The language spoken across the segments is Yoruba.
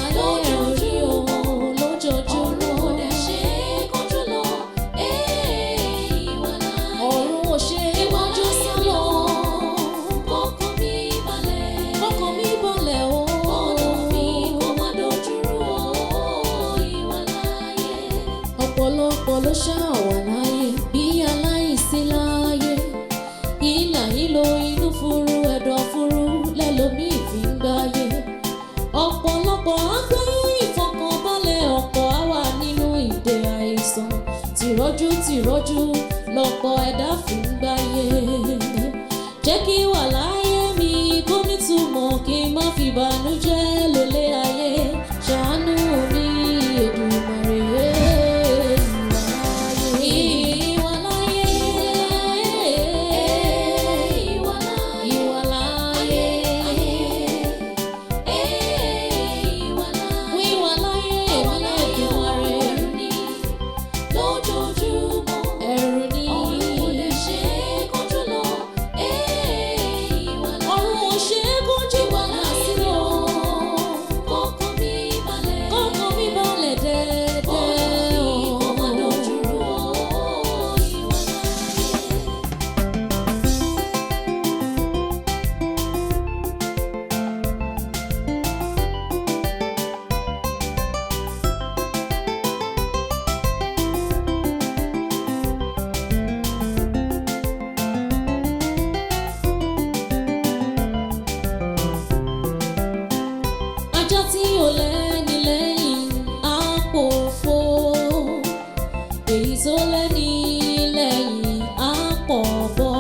Ìsàlẹ̀ orí o lójoojúmọ́. Ọ̀run ò dẹ̀ ṣe é kánjú lọ. Ìwà láyé. Ọ̀run ò ṣe é kánjú sálọ. Kọ́kàn mi balẹ̀. Kọ́kàn mi balẹ̀ o. Ọ̀nà mi kó má dojúrú o. Ìwà láyé. Ọ̀pọ̀lọpọ̀ ló ṣáà wà láyé bí aláìsí láyé. Ìlà ìlò inú furu ẹ̀dọ̀ furu lẹ́lòmíì fi ń gbáyé. Ọ̀pọ̀lọpọ̀ á gbé ìfọkànbalẹ̀, ọ̀pọ̀ á wà nínú ìdè àìsàn. Tìrọ́jú tìrọ́jú lọ̀pọ̀ ẹ̀dá fi ń gbáyé. Jẹ́ kí wà láyé mi kó nítumọ̀, kí n má fi bànújẹ́ lólé ayé. Ṣàánú mi, Èdùmàrè. Ìwà láyé. Ìwà láyé. Ìwà láyé. Wíwà láyé mi, Èdùmàrè. Lójoojúmọ́ ẹ̀rù ni. Ọ̀run ò lè ṣe é kánjú lọ. Ọ̀run ò ṣe é kánjú wà sí o. Kọ́kàn mi balẹ̀. Kọ́kàn mi balẹ̀ dẹ́dẹ́ o. Ọ̀nà mi kó má dojúrú o. Ìwà láyé. Ajá tí ò lẹ́ni lẹ́yìn á pòfo, èyí tó lẹ́ni lẹ́yìn á pọ̀ bọ́.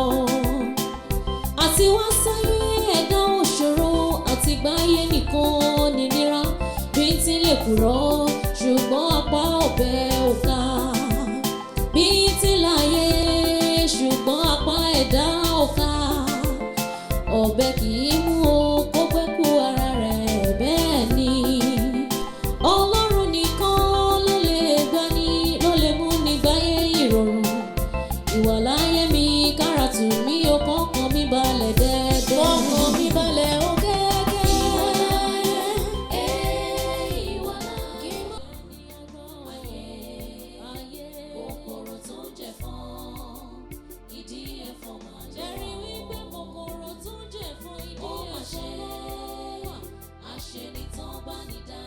Àti wá sáyé ẹ̀dá òṣòro, àti gbáyé nìkan nìnira. Bíntín lè kúrọ́ ṣùgbọ́n apá ọ̀bẹ ò ká. Bíntín láyé ṣùgbọ́n apá ẹ̀dá ò ká. Ọ̀bẹ kì í mú o kó pẹ́ kú ara rẹ̀, bẹ́ẹ̀ ni Ọlọ́run nìkan ló lè gbani, ló lè mú ní gbáyé ìrọ̀rùn. Ìwàláyé mi kára tù mí o, kọ́kàn mi balẹ̀ dẹ́dẹ́. Kọ́kàn mi balẹ̀ o gẹ́gẹ́. Ìwàláyé. Kòkòrò tó ń jẹ̀fọn, ìdí ẹ̀fọn máa jẹ́rìí wípé kòkòrò tó ń jẹ̀fọn, ìdí ẹ̀fọn ló wà. Àṣenitán bá ní dá.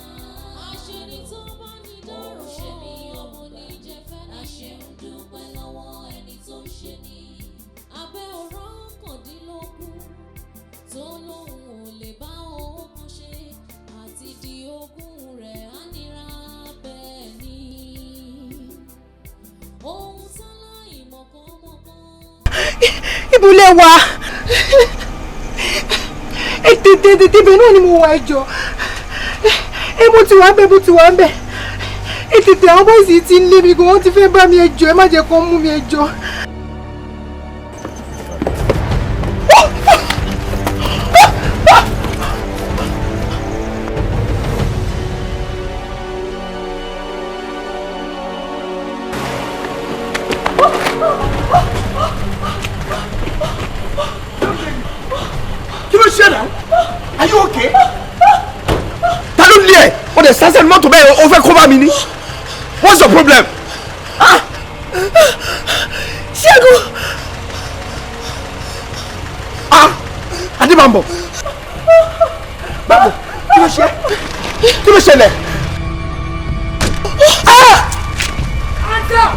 Àṣenitán bá ní dárò. Ṣe ní ọmọ ní jẹ́fẹ́ ní. Àṣẹ ń dúpẹ́ lọ́wọ́ ẹni tó ń ṣe ni. Abẹ́ ọ̀rọ̀ kàndínlógún tó lóun ò lè bá owó kan ṣe, àti di ogún rẹ̀ á nira, bẹ́ẹ̀ ni. Ohun táláì mọ̀kànmọ̀kàn. Ibùlẹ̀ wa, ẹ tètè tètè, ibẹ̀ náà ni mo wà. Ẹjọ́ ẹ, mo ti wà ń bẹ̀, mo ti wà ń bẹ̀. Ẹ tètè, àwọn boys ti ń lé mi gan, wọ́n ti fẹ́ bá mi. Ẹjọ́, ẹ má jẹ́ kó mú mi, ẹjọ́. Kí ló ṣe náà? Are you okay? Ta ló lé ẹ? O dẹ̀ sásẹ̀ mọ́tò bẹ́ẹ̀, o fẹ́ kó bá mi ní. What's your problem? Ah! Ṣẹ́gun. Ah! Adébàmbọ̀, báwo? Kí ló ṣe? Kí ló ṣẹlẹ̀? Ah! Answer!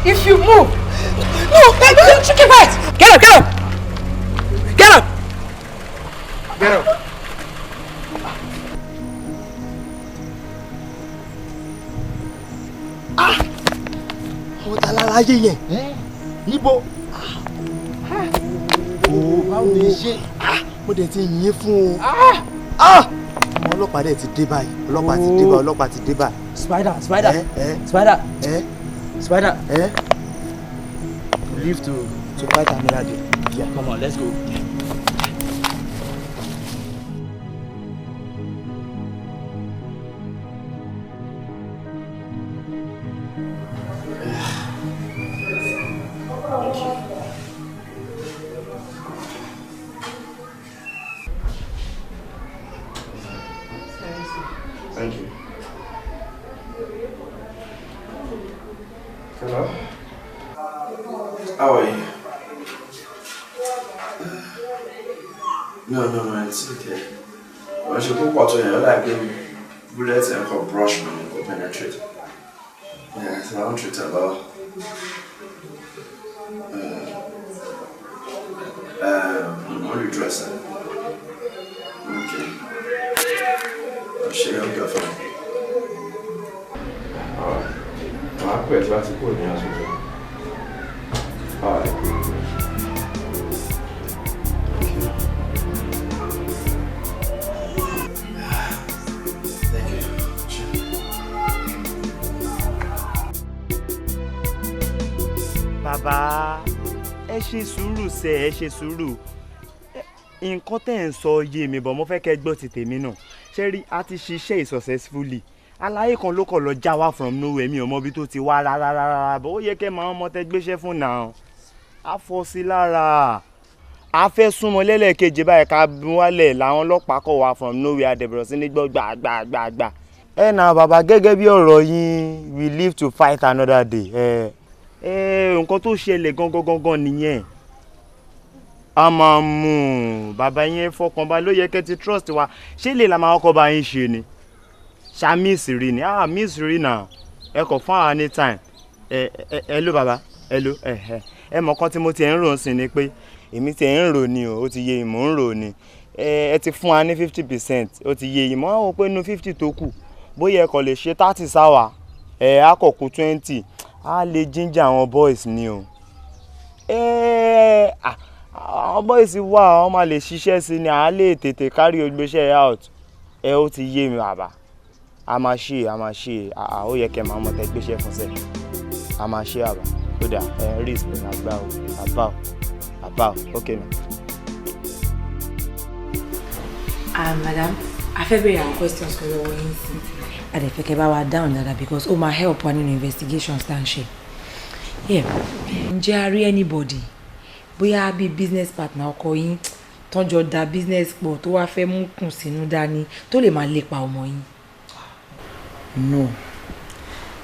If you move. No, keep quiet. Get up, get up, get up, get up. Ah! Àwọn ta lára ayé yẹn? Níbo? O báwo ni ṣe? Mo dẹ̀ ti yìn fún o. Ọmọ ọlọ́pàá dẹ̀ ti dé báyìí, ọlọ́pàá ti dé báyìí, ọlọ́pàá ti dé báyìí. Spider, spider, ẹ ẹ spider, ẹ spider. ẹ we live to fight another day. Yeah. Come on, let's go. Thank you. Hello? How are you? No, no, no, it's okay. Wọ́n ṣe púpọ̀ tó yẹn, ó dàbí bullet ẹ̀ kọ́ brush mi kò penetrate. Yeah, so I won't treat it well. What are you dressing? Okay. Ṣé ọ̀gá fún mi? Alright. Màá pẹ̀ tí wàá ti kúrò ní hospital. Alright. Thank you. Thank you. Bàbá, ẹ ṣe sùúrù sẹ, ẹ ṣe sùúrù. Nǹkan tẹ́ ẹ̀ ń sọ yé mi, bọ̀ mo fẹ́ kẹ́ gbọ́ ti tèmi náà. Ṣé rí, a ti ṣiṣẹ́ yìí successfully. Aláyé kan ló kọ̀ lọ já wá from nowhere, mi ò mọ ibi tó ti wá rárá rárá, bó yẹ kẹ́ máa ọmọ tẹ́ gbéṣẹ́ fún náà. A fọ́ sí lára, a fẹ́ súnmọ́ lẹ́lẹ́kejì báyìí ká wálẹ̀ làwọn ọlọ́pàá kọ̀ wá from nowhere, àdẹ̀bẹ̀rẹ̀ sí ní gbọ́ gbàgbàgbà. Ẹ nà bàbá, gẹ́gẹ́ bí ọ̀rọ̀ yín, we live to fight another day. Ẹ ẹ nǹkan tó ṣẹlẹ̀ gangan gangan nìyẹn. A máa mú un bàbá yẹn, fọkànbalẹ̀, ló yẹ kẹ́ ti trust wa. Ṣé lè la máa kọ́ bá yín ṣe ni ṣá miss rí ni? Ah, miss rí náà, ẹ kọ̀ fún àwọn anytime. Ẹ ẹ ẹ ló bàbá, ẹ ló ẹ ẹ ẹ mọ̀ kan tí mo ti ń rò sí ni pé èmi ti ń rò ni o, ó ti yé, mò ń rò ni. Ẹ ti fún wa ní 50%, ó ti yé, ìmọ̀ àwọn pé inú 50 tó kù, bóyá ẹ kàn lè ṣe 30 sáwà, ẹ á kọ̀ kú 20, á lè ginger àwọn boys ni o. Ẹ àwọn boys wà, wọ́n máa lè ṣiṣẹ́ sí ni, à á lè tètè carry ogbéṣẹ́ out. Ẹ ó ti yé mi bàbá, a máa ṣe, a máa ṣe. Àà, ó yẹ kẹ́ máa mọ̀ tẹ́ gbéṣẹ́ fún sẹ́, a máa ṣe àbá. Ó dà, ẹ risk àgbà o, àbá o, àbá o, ok na. Ah, madam, a fẹ́ béèrè àwọn questions kan lọ́wọ́ yín sí. A dẹ̀ fẹ́ kẹ́ bá wa dáhùn dáadáa because ó máa help wa nínú investigations tá à ń ṣe. Yeah. Ǹjẹ́ a rí anybody, bóyá bíi business partner ọkọ yín, tọ́jọ́ da business pọ̀, tó wá fẹ́ mú kùn sínú dání, tó lè máa lépa ọmọ yín? No,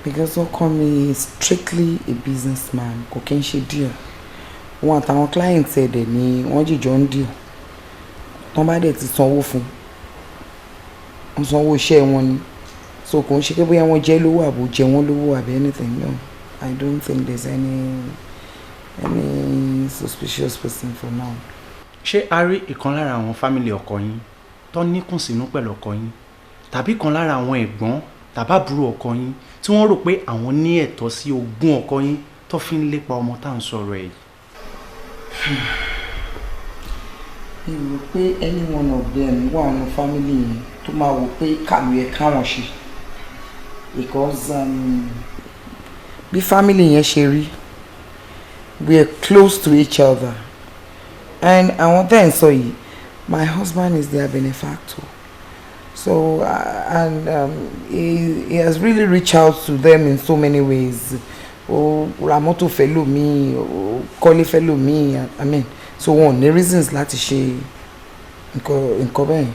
because ọkọ mi is strictly a businessman, kò kí n ṣe deal. Wọn àtàwọn clients ẹ̀ dẹ̀ ni wọ́n jìjọ ń deal. Tọ́n bá dẹ̀ ti sanwó fún wọ́n, sanwó iṣẹ́ wọn ni, so kò ń ṣe pé bóyá wọ́n jẹ́ lówó àbò jẹ wọ́n lówó àbí anything. No, I don't think there's any suspicious person for now. Ṣé a rí ìkan lára àwọn family ọkọ yín tó níkùn sínú pẹ̀lú ọkọ yín, tàbí kan lára àwọn ẹ̀gbọ́n tàbí àbúrò ọkọ yín tí wọ́n rò pé àwọn ní ẹ̀tọ́ sí ogún ọkọ yín tó fi ń lépa ọmọ tá à ń sọ̀rọ̀ ẹ̀ yìí? Mi ò rò pé any one of them wà nínú family yẹn tó máa wò pé kàlù ẹ̀ káwọn ṣe, because bí family yẹn ṣe rí, we are close to each other, and àwọn tẹ́ ń sọ yìí, my husband is their benefactor, so and he has really reached out to them in so many ways. Ó ra mọ́tò fẹ́lòmíì, ó kọ́lé fẹ́lòmíì, I mean, so wọn ò ní reasons láti ṣe nǹkan bẹ́ẹ̀.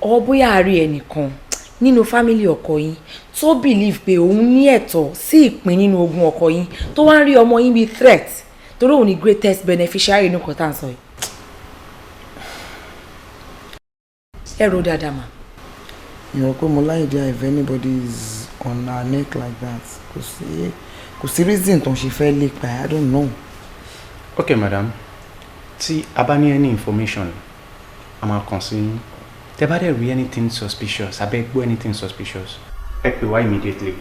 Ọ bóyá a rí ẹnìkan nínú family ọkọ yín tó believe pé òun ní ẹ̀tọ́ sí ìpín nínú ogún ọkọ yín, tó wá ń rí ọmọ yín bíi threat torí òun ni greatest beneficiary inú kan tá à ń sọ yìí. Ẹ ro dáadáa mà. Ìrọ̀ pé mo láì idea if anybody is on our neck like that. Kò sí reason tó ń ṣe fẹ́ lè pa. I don't know. Ok madam, tí a bá ní any information, a máa kàn sí yín. Tẹ́ bá dẹ̀ rí anything suspicious abẹ́ gbọ́ anything suspicious, ẹ pè wá immediately.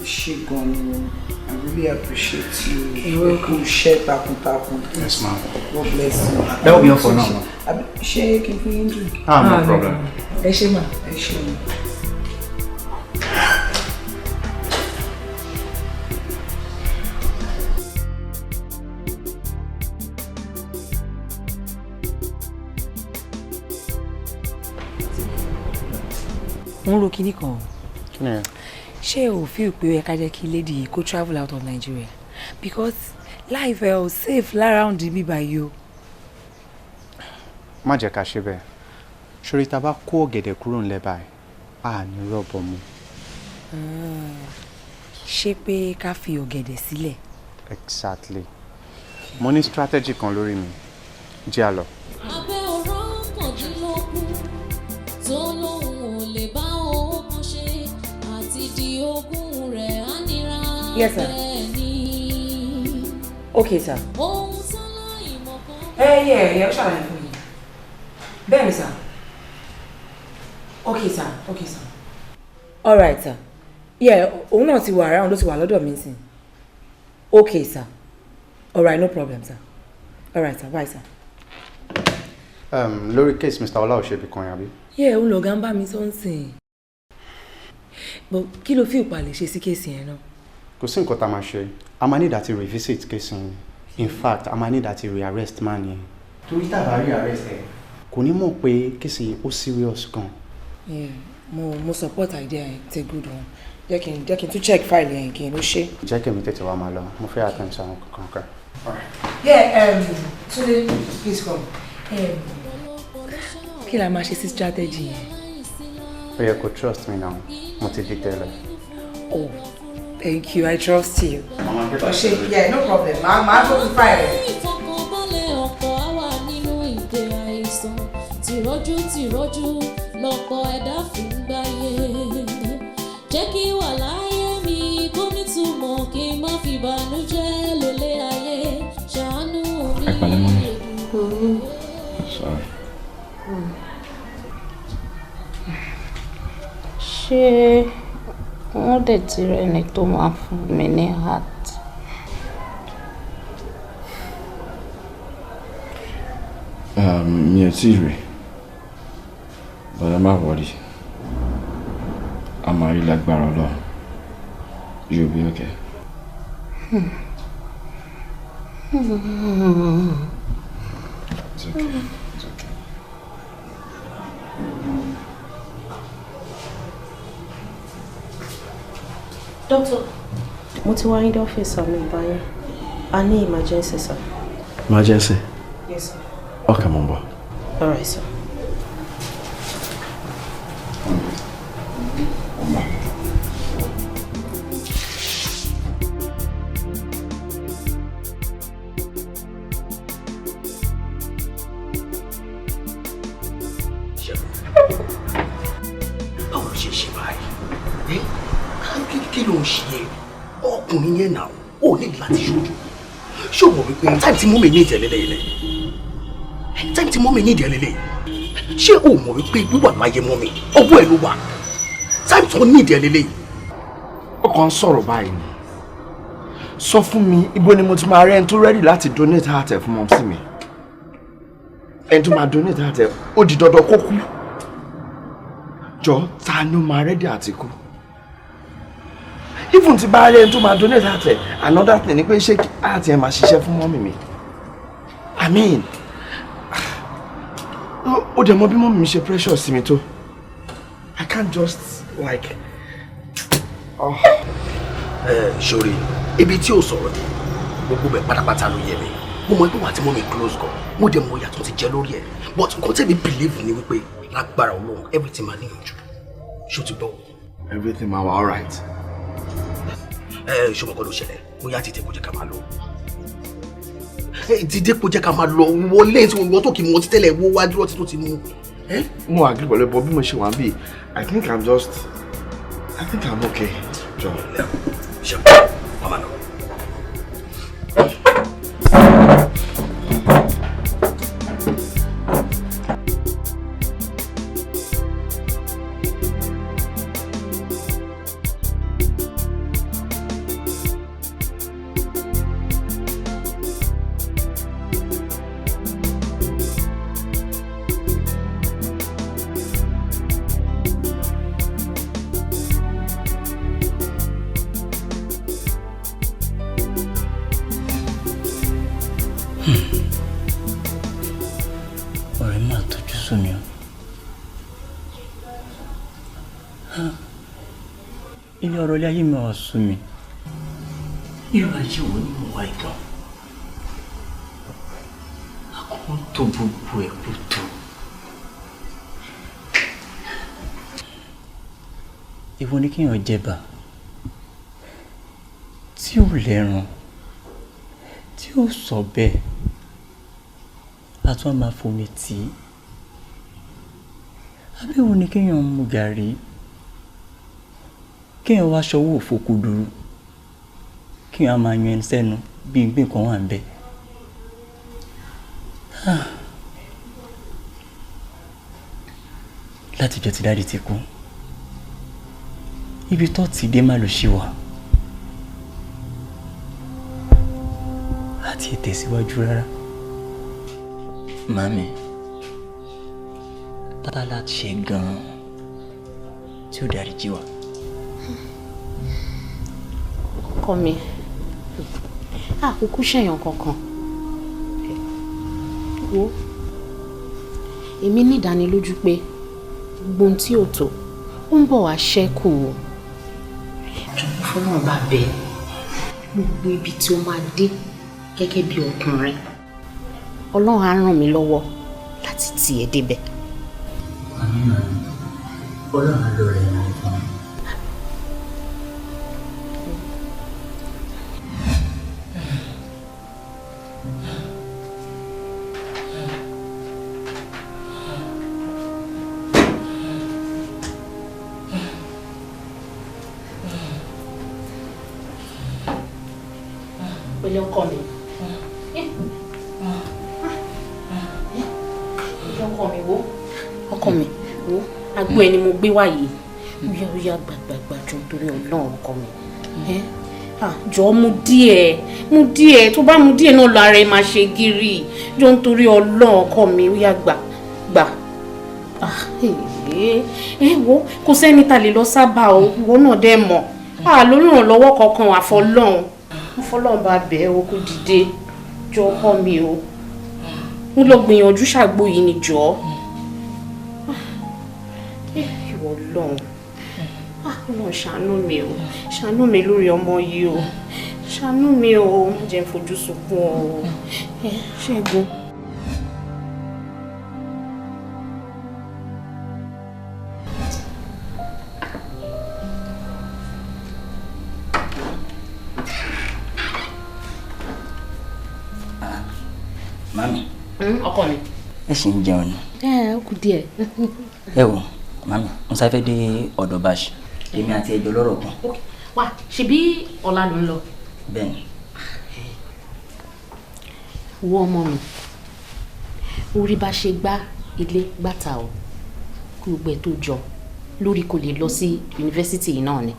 Ṣé gan ni, I really appreciate you. You're welcome. Ẹ kú iṣẹ́ takuntakun. Yes, ma'am. God bless you. That will be all for now, ma'am. Ṣé kí n fún yín drink? Ah, no problem. Ẹ ṣé mà. Ẹ ṣé. Mo ń ro kinní kan o. Kí ni ẹ? Ṣé o feel pé ó yẹ ká jẹ́ kí lady yìí kó travel out of Nigeria, because life ẹ ò safe l'around bí báyìí o? Má jẹ́ ká ṣe bẹ́ẹ̀. Ṣorí, tá a bá kó ọ̀gẹ̀dẹ̀ kúrò ńlẹ̀ báyìí A ní rọ́bọ mu. Ṣé pé ká fi ọ̀gẹ̀dẹ̀ sílẹ̀? Exactly. Mo ní strategy kan lórí mi. Jẹ́ a lọ. Abẹ́ ọ̀rọ̀ kàndínlógún tó lóun ò lè bá owó kan ṣe àti di ogún rẹ̀ á nira. Yes, sir. Bẹ́ẹ̀ ni. Okay, sir. Ohun sálá ìmọ̀ kan. Ẹ yẹ ẹ ó ṣàlàyé fún mi. Bẹ́ẹ̀ ni, sir. Okay, sir. Okay, sir. All right, sir. Yeah, òun náà ti wà around, ó ti wà lọ́dọ̀ mi sìn. Okay, sir. All right, no problem, sir. All right, sir. Bye, sir. Lórí case Mr. Ọláòṣèbí kan yàbí. Yeah, òun lọ̀gá ń bá mi sọ́nsìn. But kí ló fi ìpàlẹ̀ ṣe sí case yẹn náà? Kò sí nǹkan tá a máa ṣe. A máa need àti revisit case yẹn. In fact, a máa need àti rearrest man yẹn. Torí tá a bá rearrest ẹ̀, kò ní mọ̀ pé case yìí ó serious gan. Yeah, mo support idea yẹn, it's a good one. Jẹ́ kí n tún check file yẹn kí n ló ṣe. Jẹ́ kí èmi tètè wá máa lọ. Mo fẹ́ attend sí àwọn kankan kan. Yeah, Túndé, please come. Kí la máa ṣe sí strategy yẹn? Ó yẹ kó trust me now. Mo ti di tẹ́lẹ̀. Oh, thank you, I trust you. Mama, get Ó ṣe, yeah, no problem. Màá tó tún file rẹ̀. Ìfọkànbalẹ̀ ọkọ̀ á wà nínú ìdè àìsàn tìrọ́jú tìrọ́jú lọ́pọ̀ ẹ̀dá fi ń gbáyé. Jẹ́ kí wà láyé mi kó nítumọ̀, kí n má fi bànújẹ́ lólé ayé, ṣàánú mi. Ẹ pẹ̀lẹ́, mummy. Sorry. Ṣé wọ́n dẹ̀ ti rẹ́ni tó máa fún mi ní heart? Mi ò tíì rí. But ẹ má worry. A máa rí lágbára Ọlọ́run. You'll be okay. It's okay. It's okay. Doctor, mo ti wá yín dé ọ́fíìsì àmì ìbáyín. A ní emergency, sir. Emergency. Yes, sir. Okay, mo ń bọ̀. All right, sir. Ṣẹ́gun, báwo ló ṣe ṣe báyìí? Kí ló ń ṣe ẹ́? Ọkùnrin yẹn náà ó ní láti ṣojú. Ṣé o mọ̀ wípé time tí mummy ní ìtẹ̀lélẹ̀ ilẹ̀, time tí mummy ní ìtẹ̀lélẹ̀, ṣé o mọ̀ wípé wíwà láyé mummy ọwọ́ ẹ̀ ló wà, time tó ní ìtẹ̀lélẹ̀? Ó kàn ń sọ̀rọ̀ báyìí ni. Sọ fún mi, ibo ni mo ti máa rẹ́ ẹni tó ready láti donate heart ẹ̀ fún mumsy mi? Ẹni tó máa donate heart ẹ̀, ó di dandan kó kú. Jọ, ta ni ó máa ready àti kú? Even tí bá rí ẹni tó máa donate heart ẹ̀, another thing ni pé ṣé heart ẹ̀ máa ṣiṣẹ́ fún mummy mi? I mean, ó dẹ̀ mọ bí mummy mi ṣe precious sí mi tó. I can't just like. Oh. Ẹ sori, ibi tí o sọ̀rọ̀ dé, gbogbo bẹ̀ pátápátá ló yẹ mi. Mo mọ̀ pé wà tí mummy close gan, mo dẹ̀ mọ ìyàtọ̀ ti jẹ lórí ẹ̀, but nǹkan tẹ̀mí believe ni wípé lágbára Ọlọ́run, everything máa níyànjú. Ṣó ti gbọ́? Everything ma wà alright. Ẹ ṣọmọ kan ló ṣẹlẹ̀, bóyá tètè kó jẹ́ ká máa lọ. Ẹ dìde, kó jẹ́ ká máa lọ. Wọlé tí wọ́n tó kì í mú ọtí tẹ́lẹ̀, wó wájú ọtí tó ti mú. Mo agree pẹ̀lú ẹ, but bí mo ṣe wà ń bí, I think I'm okay. Jọ. Ṣe wàá máa lọ. Ọ̀rẹ́ máa tójú sú mi o. Ilé ọ̀rọ̀ ilé ayé mi wà sú mi. Irú ayé wo ni mo wá ìgbọ́n? Akọ́ ń tó gbogbo ẹ̀ kó tó. Èwo ni kéèyàn jẹba tí ò lẹ́ran, tí ò sọ bẹ́ẹ̀, a tún á máa fomi tì í. Àbẹ̀wò ni kéèyàn mu gàrí, kéèyàn wá ṣọwọ́ òfo kúdurú, kéèyàn á máa yan ẹni sẹ́nu bí ìgbín kan wà ń bẹ̀. Látijọ́ tí dáàdi ti kú, ibi tó ti dé má ló ṣì wà. Àti ìtẹ̀síwájú rárá. Màámi, tá la ṣe gan-an tí ó dáríjì wá? Ọkọ mi, àkókò ṣẹ̀yàn kankan. Wo, èmi ní ìdánilójú pé gbogbo ohun tí ò tó ó ń bọ̀ wá ṣẹ́kù o. Jọ̀wọ́ fọlọ́run bá bẹ̀ gbogbo ibi tí ó máa dé gẹ́gẹ́ bí ọkùnrin, Ọlọ́run á ràn mí lọ́wọ́ láti tì ẹ́ débẹ̀. Àmín màámi, Ọlọ́run á lọ rẹ̀ ràn fún mi. Pẹ̀lẹ́ ọkọ mi. Ọkọ mi wo, ọkọ mi wo, agbo ẹni mo gbé wá yìí. Óyá óyá gbàgbàgbà jọ nítorí Ọlọ́run ọkọ mi. Jọ mu díẹ̀, mu díẹ̀, tó bá mu díẹ̀ náà lọ ara ẹ máa ṣe gírí. Jọ nítorí Ọlọ́run ọkọ mi, óyá gbà gbà. Ẹ wo, kò sẹ́ni ta lè lọ sábà o, ìwọ náà dẹ́ mọ̀. Lórúrànlọ́wọ́ kankan àfọlọ́run. Mo fọlọ́run bá bẹ̀ ẹ́ o, kó dìde jọ ọkọ mi o. Mo lọ gbìyànjú ṣàgbo yìí ni jọ. Ìwọ Ọlọ́run, Ọlọ́run ṣàánú mi o, ṣàánú mi lórí ọmọ yìí o, ṣàánú mi o, má jẹ́ n fojú sunkún o. Ṣẹ́gun. Mami. Ọkọ mi. Ẹ ṣì ń jẹun ni. Ẹ ó kù díẹ̀. Ẹ wo, mami, mo sáré fẹ́ dé ọ̀dọ̀ Bash. Èmi àti ẹjọ́ lọ́rọ̀ kan. Wá, ṣebí ọ̀la ló ń lọ? Bẹ́ẹ̀ni. Wo ọmọ mi, orí bá ṣe gbá ilé gbàtà o, kí gbogbo ẹ̀ tó jọ lórí kò lè lọ sí yunifásítì yìí náà ni.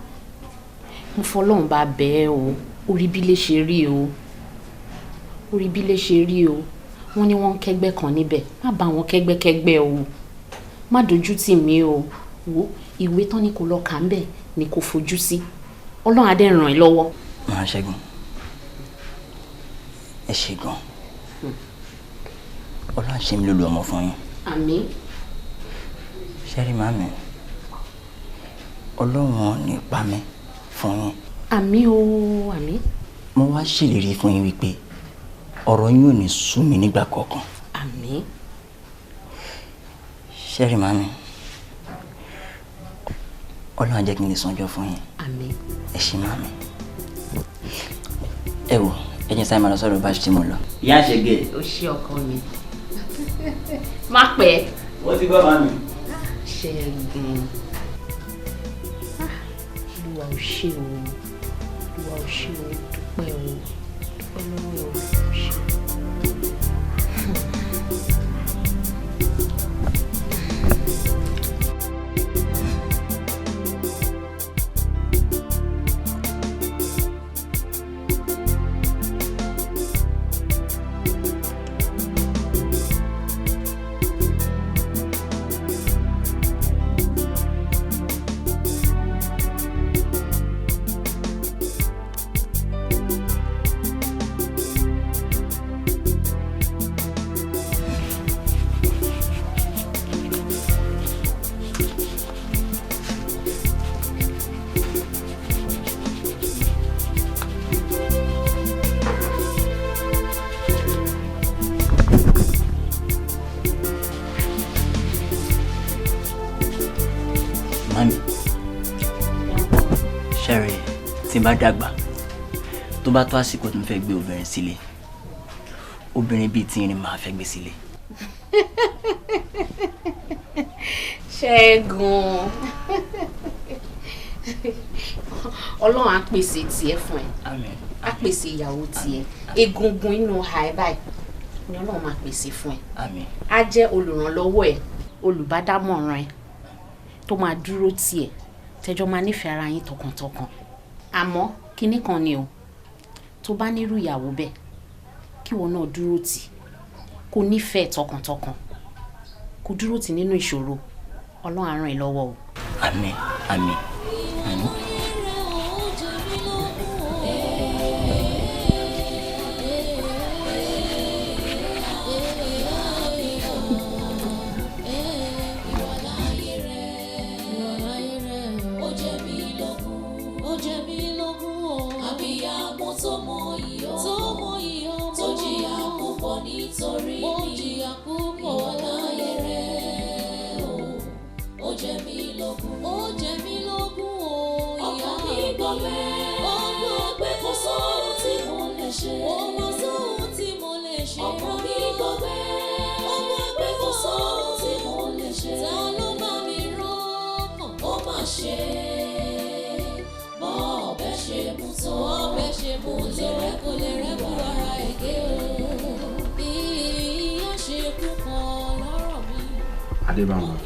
Mo fọlọ́run bá bẹ̀ ẹ́ o, orí bí lè ṣe rí o, orí bí lè ṣe rí o. Wọ́n ní wọ́n ń kẹ́gbẹ́ kan níbẹ̀, má bá wọn kẹ́gbẹ́kẹ́gbẹ́ o, má dojú tì mí o. Wo ìwé tán ni kò lọ kà ń bẹ̀ ni kò fojú sí. Ọlọ́run á dẹ̀ ràn ẹ́ lọ́wọ́. Màá Ṣẹ́gun, ẹ ṣé gan. Ọlọ́run ṣe mí lólu ọmọ fún yín. Àmín. Ṣẹ́rí màmí, Ọlọ́run ní pa mí fún yín. Àmín o, àmín. Mo wá ṣèlérí fún yín wípé ọ̀rọ̀ yín ò ní sú mi nígbà kọ̀ọ̀kan. Àmín. Ṣẹ́rí màmí, Ọlọ́run á jẹ́ kí n lè sanjọ́ fún yín. Àmín. Ẹ ṣé màmí. Ẹ wò, ẹ jẹ́ sáré máa lọ sọ́dọ̀ Bash tí mo lọ. Ìyá ṣe gé. O ṣé ọkọ mi. Má pẹ́. Wọ́n ti gbọ́ màmí. Ṣẹ́gun. Olúwa ò ṣé o. Olúwa ò ṣé o. Dúpẹ́ o. Dúpẹ́ lọ́wọ́ o. Ṣé o. Mami, Ṣẹ́rí, tí n bá dàgbà, tó bá tó àsìkò tí mo fẹ́ gbé obìnrin sílé, obìnrin bíi tí ni màá fẹ́ gbé sílé. Ṣẹ́gun, Ọlọ́run á pèsè tiẹ̀ fún ẹ. Àmín. Á pèsè ìyàwó tiẹ̀. Egungun inú ha ẹ báyìí ni Ọlọ́run máa pèsè fún ẹ. Àmín. Á jẹ́ olùrànlọ́wọ́ ẹ, olùbádámọ̀ràn ẹ, tó máa dúró tiẹ̀, tẹjọ́ máa nífẹ̀ẹ́ ara yín tọkàntọkàn. Àmọ́ kinní kan ni o, tó bá nírú ìyàwó bẹ́ẹ̀, kí ìwọ náà dúró tì, kó nífẹ̀ẹ́ tọkàntọkàn, kó dúró tì nínú ìṣòro. Ọlọ́run á ràn ẹ́ lọ́wọ́ o. Àmín, àmín, àmín. Ó jẹ mí lógún, ó jẹ mí lógún o. Àbíyamọ tó mọ iyọ̀, tó mọ iyọ̀, tó jìyà púpọ̀ nítorí mi. Ó jìyà púpọ̀ ìwà láyé rẹ̀ o. Ó jẹ mí lógún, ó jẹ mí lógún o. Ọkàn mi gbọgbẹ́, ó gbọgbẹ́, kò sóhun tí mo lè ṣe. Ó mọ sóhun tí mo lè ṣe. Ọkàn mi gbọgbẹ́, ó gbọgbẹ́, kò sóhun tí mo lè ṣe. Ta ló bá mi rọ́kàn? Ó mà ṣe bọ́ ọ̀bẹ ṣe mú tó, ọ̀bẹ ṣe mú tó, kò lè rẹ́ kúrò ara ẹ̀gẹ́ o. Ìyá ṣe púpọ̀ lọ́rọ̀ mi. Adébámọ̀.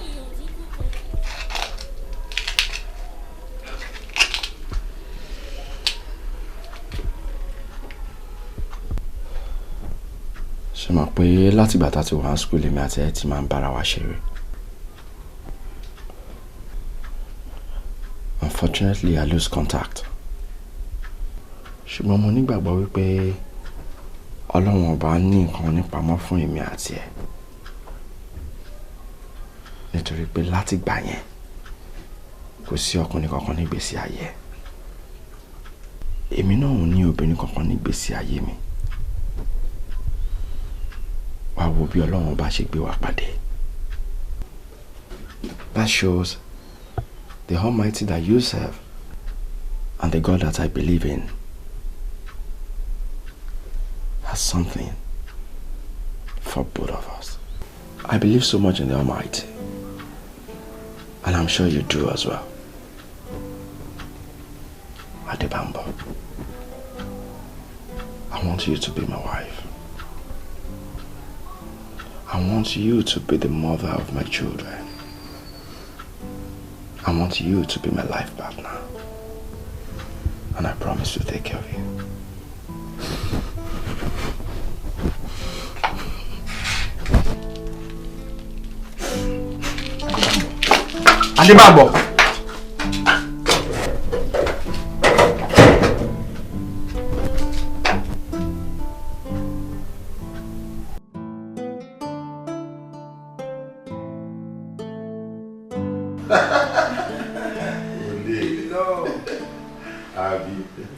Ṣé mọ̀ pé látìgbà tá a ti wà ní school, èmi àti ẹ ti máa ń bára wa ṣeré. Unfortunately, I lose contact. Ṣùgbọ́n mo nígbàgbọ́ wípé Ọlọ́run ọba ní nǹkan nípamọ́ fún èmi àti ẹ. Nítorí pé látìgbà yẹn, kò sí ọkùnrin kankan nígbèésí ayé ẹ. Èmi náà ò ní obìnrin kankan nígbèésí ayé mi. Wá wo bí Ọlọ́run ọba ṣe gbé wa pàdé. That shows the Almighty that you serve and the God that I believe in has something for both of us. I believe so much in the Almighty, and I'm sure you do as well. Adebambo, I want you to be my wife. I want you to be the mother of my children. I want you to be my life partner. And I promise to take care of you. Adébábọ̀.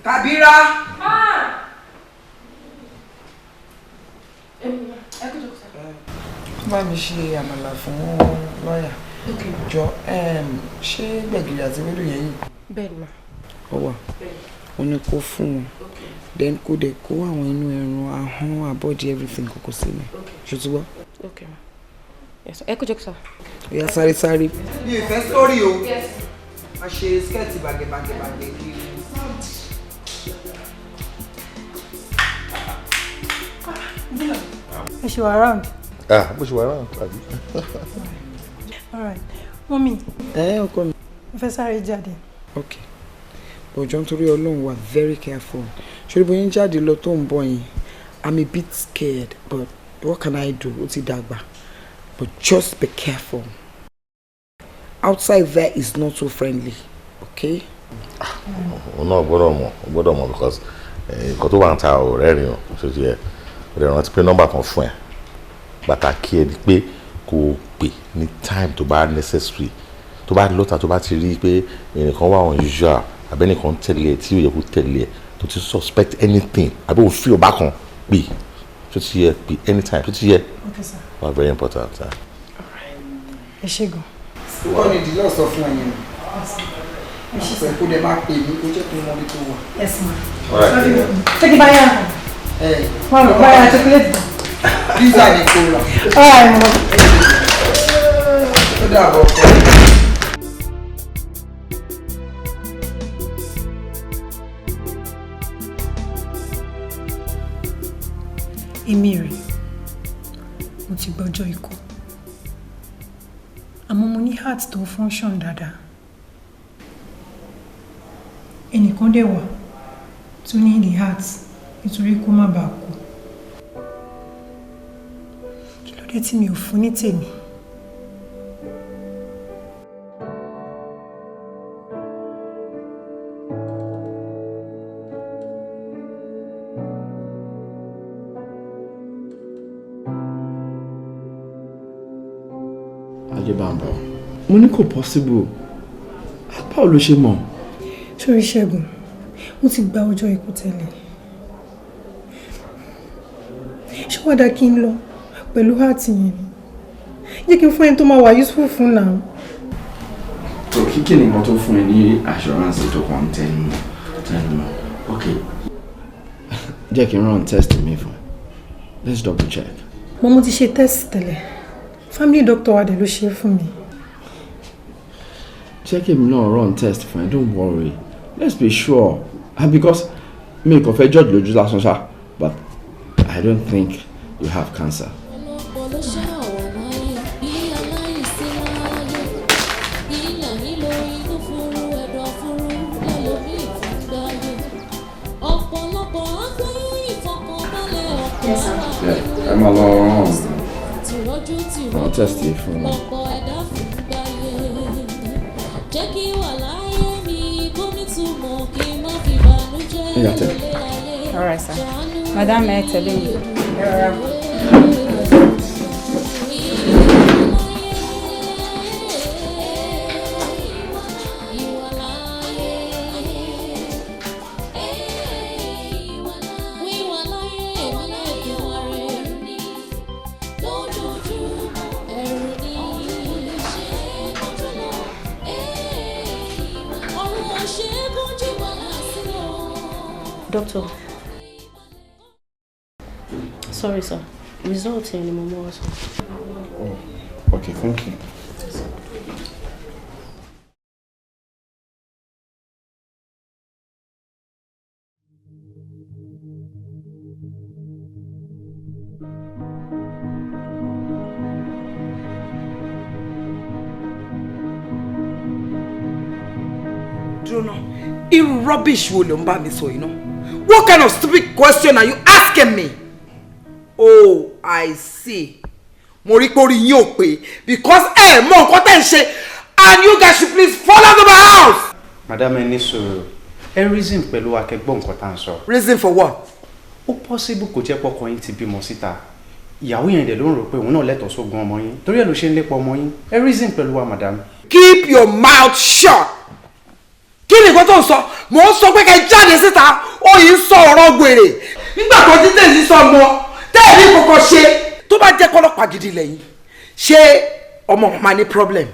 Kabira. Bá mi ṣe àmàlà fún lọ́yà. Jọ, ṣé gbẹ̀gìrì àti ewédú yẹn yìí? Bẹ́ẹ̀ni ma. Ó wà. Ó ní kó fún wọn. Then kó dẹ̀ kó àwọn inú ẹran, ahọ́n, abọ́dí, everything kókó sílẹ̀. Ṣé o ti gbọ́? Okay ma. Yes, ẹ kú jókòó sir. Ó yá, sáré sáré. Mi ò fẹ́ sórí o. A ṣe skirt bàgẹ̀bàgẹ̀bàgẹ̀ kiri. Ẹ ṣe wà round. Ah, bó ṣe wà round àbí. All right. Mummy. Ẹ ọkọ mi. Mo fẹ́ sáré jáde. Ok. Bọ̀jọ́, nítorí Ọlọ́run, wà very careful. Ṣé bóyá ń jáde lọ tó ń bọ̀ yẹn, I'm a bit scared, but what can I do? Ó ti dàgbà. But just be careful. Outside there is not so friendly, okay? Òun náà gbọ́dọ̀ mọ̀, ó gbọ́dọ̀ mọ̀ because nǹkan tó wà ń ta ọ̀rẹ́ rìn o, ṣé ti yẹ? Ó dẹ̀ rántí pé nọ́mbà kan fún ẹ. Pàtàkì ẹ ni pé kó o pè ní time tó bá necessary. Tó bá lọ́ta, tó bá ti rí i pé ẹnìkan wà unusual, àbí ẹnìkan tẹ̀lé ẹ tí ò yẹ kó tẹ̀lé ẹ, tó ti suspect anything, àbí òun feel bákan, pè. Ṣé ti yẹ? Pè anytime. Ṣé ti yẹ? Okay, sir. Wà very important. Ẹ ṣé gan. Kọ́ ni ìdílé ọ̀sán fún ẹ yẹn. Pẹ̀ kó dẹ̀ máa pè mí kó jẹ́ kí n mọ ibi tó wà. Yes, ma. All right, Love you. yeah. Ṣé kí n bá yára? Wọ́n rò báyà chocolate. Pizza ni kò rà. All right, ma. Ó dàbọ̀ ọkọ. Èmi rè, mo ti gbọ́jọ́ ikú, àmọ́ mo ní heart tó ń function dáadáa. Ẹnìkan dẹ̀ wà tó ní the heart nítorí kó má bàa kú. Kí ló dé tí mi ò fún ní tèmi? Adébámbọ̀, mo ní kò possible. Báwo ló ṣe mọ̀? Sórí Ṣẹ́gun, mo ti gba ọjọ́ ikú tẹ́lẹ̀. Ṣé wàá dá kí n lọ pẹ̀lú heart yẹn ni? Jẹ́ kí n fún ẹni tó máa wà useful fún náà. Tó kíkì ni nǹkan tó fún ẹ ní assurance tó kàn ń tẹnu mọ́ tẹnu mọ́. Ok, jẹ́ kí n run test mi fún ẹ. Let's double check. Mo ti ṣe test tẹ́lẹ̀. Family doctor wa dẹ̀ ló ṣe é fún mi. Jẹ́ kí èmi náà run test fún ẹ, don't worry. Let's be sure. And because mi kò fẹ́ judge lójú lásán ṣá, but I don't think you have cancer. Ọ̀pọ̀ ló ṣàwọ̀ láyé bí aláìsí láyé. Ìlà ìlò inú furu ẹ̀dọ̀ furu lẹ́lòmíì fún gbáyé. Ọ̀pọ̀lọpọ̀ agbé ìfọkànbalẹ̀ ọ̀pọ̀ Yes, ara ẹ máa lọ run tìrọ́jú àwọn tìrọ́jú test yìí fún mi. lọ̀pọ̀ ẹ̀dá fún gbáyé. Jẹ́ kí wà láyé mi kó nítumọ̀ kí n má fi bànújẹ́ Ìyá tẹ̀. lólé ayé. All right, sir. Madam, ẹ tẹ̀lé mi. Ẹ rọra. Wíwà láyé èmi Èdùmàrè lójoojúmọ́ ẹ̀rù ni ọ̀run ò ṣe é kánjú wà lásìkò. Doctor. Sorry, sir. Result yẹn ni mo mú wá, sir. Oh, okay, thank you. Dúró náà, irú rubbish wo ló ń bá mi sọ yìí náà? What kind of stupid question are you asking me? Oh, I see. Mo rí pé orí yín ò pé because ẹ mọ nǹkan tẹ́ ń ṣe and you guys should please follow to my house. Madam, ẹ ní sùúrù, ẹ reason pẹ̀lú akẹgbọ́n nǹkan tá à ń sọ. Reason for what? Ó possible kò jẹ́ pọ́kọ yín ti bímọ síta, ìyàwó yẹn dẹ̀ ló ń rò pé òun náà lẹ́tọ̀ọ́ sógun ọmọ yín, torí ẹ̀ ló ṣe ń lépa ọmọ yín. Ẹ reason pẹ̀lú wa, madam. Keep your mouth shut. Kí ni nǹkan tó ń sọ? Mò ń sọ pé kẹ́ jáde síta, ó yìí ń sọ ọ̀rọ̀ gbèrè. Nígbà tó ti tẹ̀sí sọ mọ́, tẹ́ẹ̀rí kọ̀kọ̀ ṣe. Tó bá jẹ́ kọ́lọ́pàá gidi lẹ́yìn, ṣé ọmọ máa ní problem?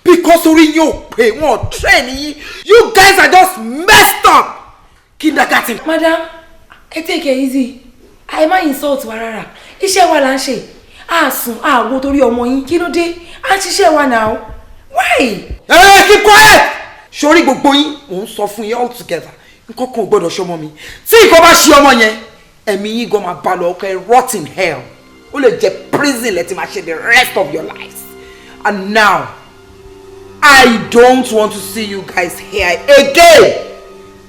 Because orí yín ò pé, wọn ò train yín. You guys are just messed up. Kindergarten. Madam, ẹ take it easy. Ẹ má insult wa rárá. Iṣẹ́ wa là ń ṣe. A sùn, a wo torí ọmọ yín. Kí ló dé? A ń ṣiṣẹ́ wa now. Why? Ẹ keep quiet. Sórí gbogbo yín, mò ń sọ fún yín all together. Nǹkan kan ò gbọ́dọ̀ ṣọmọ mi. Tí nǹkan bá ṣe ọmọ yẹn, ẹ̀mí yín gan máa bá lọ ọkọ ẹ rot in hell. Ó lè jẹ́ prison lẹ ti máa ṣe the rest of your lives. And now, I don't want to see you guys here again.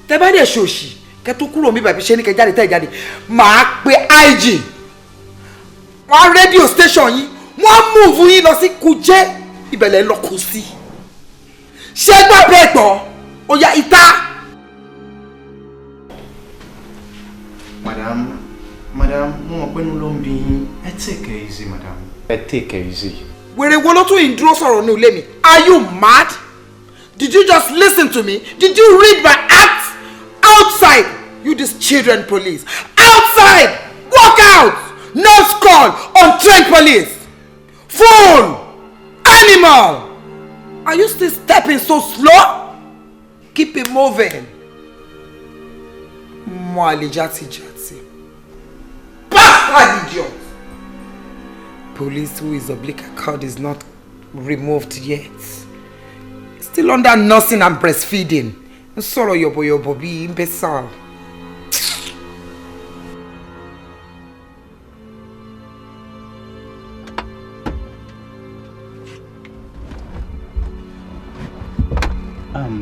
Tẹ́ bá dẹ̀ ṣòṣì, kẹ́ tó kúrò mi bàbí ṣe ní kẹ́ jáde tẹ́ jáde, màá pe IG. Wọ́n á rédíò station yín, wọ́n á múùfù yín lọ sí Kuje, ibẹ̀lẹ̀ lọ kù sí. Ṣé gbà bẹ́ẹ̀ gbọ́? Ó yá ìta. Madam, madam, mo mọ̀ pé inú ló ń bí yín. Ẹ take it easy, madam. Ẹ take it easy. Wèrè wo ló tún yìí dúró sọ̀rọ̀ ní ilé mi? Are you mad? Did you just listen to me? Did you read my act? Outside, you these children police. Outside! Walk out! No call! Untrained police! Fool! Animal! Are you still stepping so slow? Keep it moving. Mo àlè játijàti. Bastard idiot! Police who is oblique card is not removed yet. Still under nursing and breastfeeding. N sọ̀rọ̀ yọ̀bọ̀yọ̀bọ̀ bíi imbecile.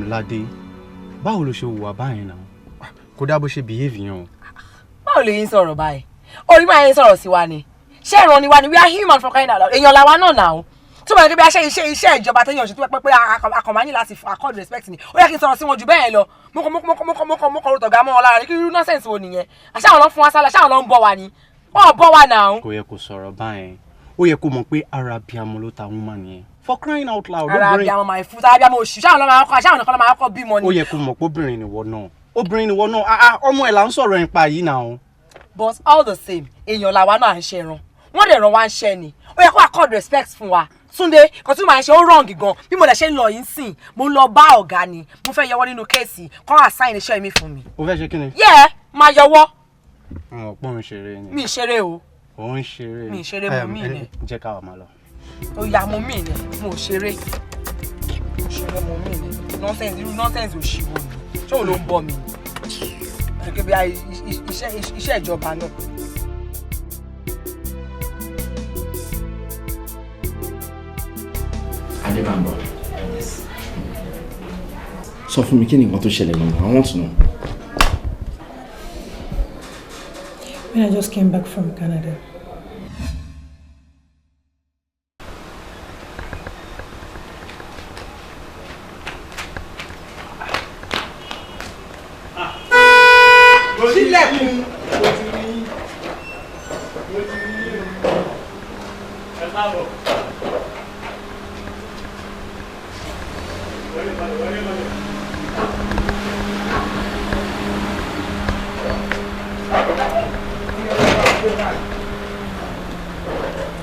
Ládé, báwo ló ṣe hùwà báyìí náà? Kò dá bó ṣe behave yẹn o. Báwo lè yín sọ̀rọ̀ báyìí? Orí máa yín sọ̀rọ̀ sí wa ni. Ṣé ìran ni wa ni? We are human for crying out loud. Èèyàn làwa náà náà o. Tó bá yẹ kí bí a ṣe iṣẹ́ ìjọba téèyàn ṣe tó pẹ́ pé akọ̀mọ́ ní láti accord respect ni. Ó yẹ kí n sọ̀rọ̀ sí wọn jù bẹ́ẹ̀ lọ. Mo kàn rò tọ̀gá mọ́ wọn lára ní kí irú nonsense wo nìyẹn? Àṣà àwọn ló ń fún wa sálà, ṣáwọn ló ń bọ̀ wa ni. Wọ́n bọ̀ wa náà. Kò yẹ kó sọ̀rọ̀ báyẹn. Ó yẹ kó mọ̀ pé ara abiyamọ ló ta woman yẹn. For crying out loud. Ara abiyamọ máa fún sára abiyamọ oṣù. Ṣáwọn ló máa kọ́, ṣáwọn nìkan ló máa kọ́ bímọ ni. Ó yẹ kó mọ̀ pé obìnrin nìwọ náà. Obìnrin nìwọ náà. Ah ah, ọmọ ẹ̀ là ń sọ̀rọ̀ nípa yìí náà. But all the same, èèyàn làwa náà ń ṣẹran. Wọ́n dẹ̀ ràn wá ń ṣẹ́ ni. Ó yẹ kó accord respect fún wa. Túndé, kò tún máa ń ṣe ó wrong gan. Bí mo lè ṣe ń lọ yìí sìn, mo ń lọ bá ọ̀gá ni. Mo fẹ́ yọwọ́ nínú case, kọ́ assign iṣẹ́ mi fún mi. O fẹ́ ṣe kí ni? Yeah, máa yọwọ́. Mo pọ́n ń ṣeré ni. Mi ṣeré o. Ò ń ṣeré. Mi ṣeré, mo mí ni. Jẹ́ ká wà máa lọ. Ó yá, mo mí ni, mo ṣeré. Mo ṣeré, mo mí ni. Nonsense, irú nonsense òṣìwò ni. Ṣé òun ló ń bọ̀ mi? Gẹ́gẹ́ bí iṣẹ́ ìjọba náà. Adébámbọ̀. Sọ fún mi, kí ni nǹkan tó ṣẹlẹ̀ gangan? I want to know. When I just came back from Canada. Sílẹ̀kùn.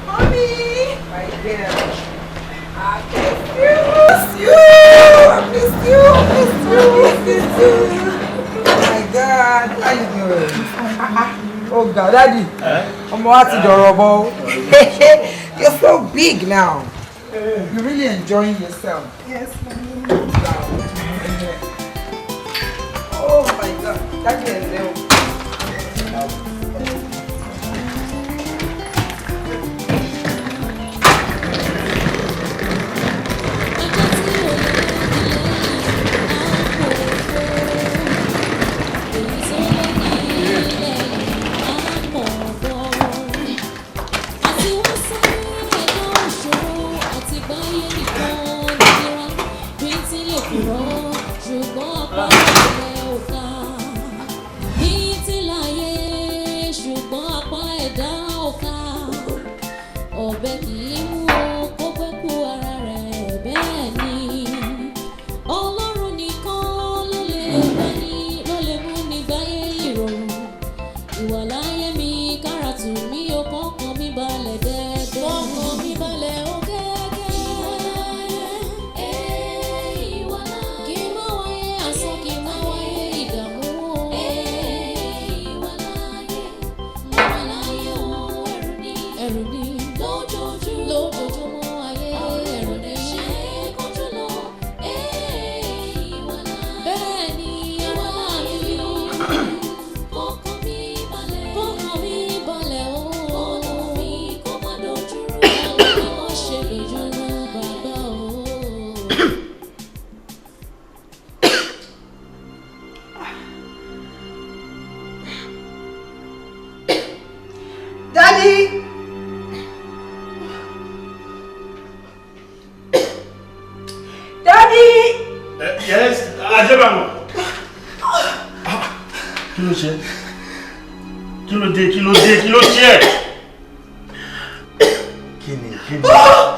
Mommy! My girl. I miss you. I miss you. I miss you. I miss you. Oh my God. How you doing? Oh God, Daddy. Ọmọ wa ti dọ̀rọ̀ bọ̀ o. You're so big now. You're really enjoying yourself. Yes, mommy. Oh my God. Daddy, ẹ lẹ́ o. Àti wọ́n sáré ẹ̀dá òṣòro àti gbáyé nìkan nira bí tí lè kúrò, ṣùgbọ́n apá ẹ̀ ò ká. Bí tí láyé, ṣùgbọ́n apá ẹ̀dá ò ká. Ọ̀bẹ kì í mú o kó pẹ́ kú ara rẹ̀, bẹ́ẹ̀ ni Ọlọ́run nìkan ló lè gbani, ló lè mú ní gbáyé ìrọ̀rùn. Ìwàláyé mi kára tù mí o, kọ́kàn mi balẹ̀ dẹ́dẹ́. Kọ́kàn mi balẹ̀ ó gẹ́gẹ́. Kí n má wáyé asán, kí n má wáyé ìdààmú o. Ìwàláyé o, ẹ̀rù ni lójoojúmọ́ ayé, ẹ̀rù ni. Bẹ́ẹ̀ ni ara mi o. Kọ́kàn mi balẹ̀ o. Ọ̀nà mi kó má dojúrú. Ọ̀nà mi má ṣe dojúrú bàbá o. Daddy! Daddy! Yes, Adébámbọ̀. Kí ló ṣe? Kí ló dé? Kí ló dé? Kí ló ṣe ẹ́? Kí ni? Kí ni?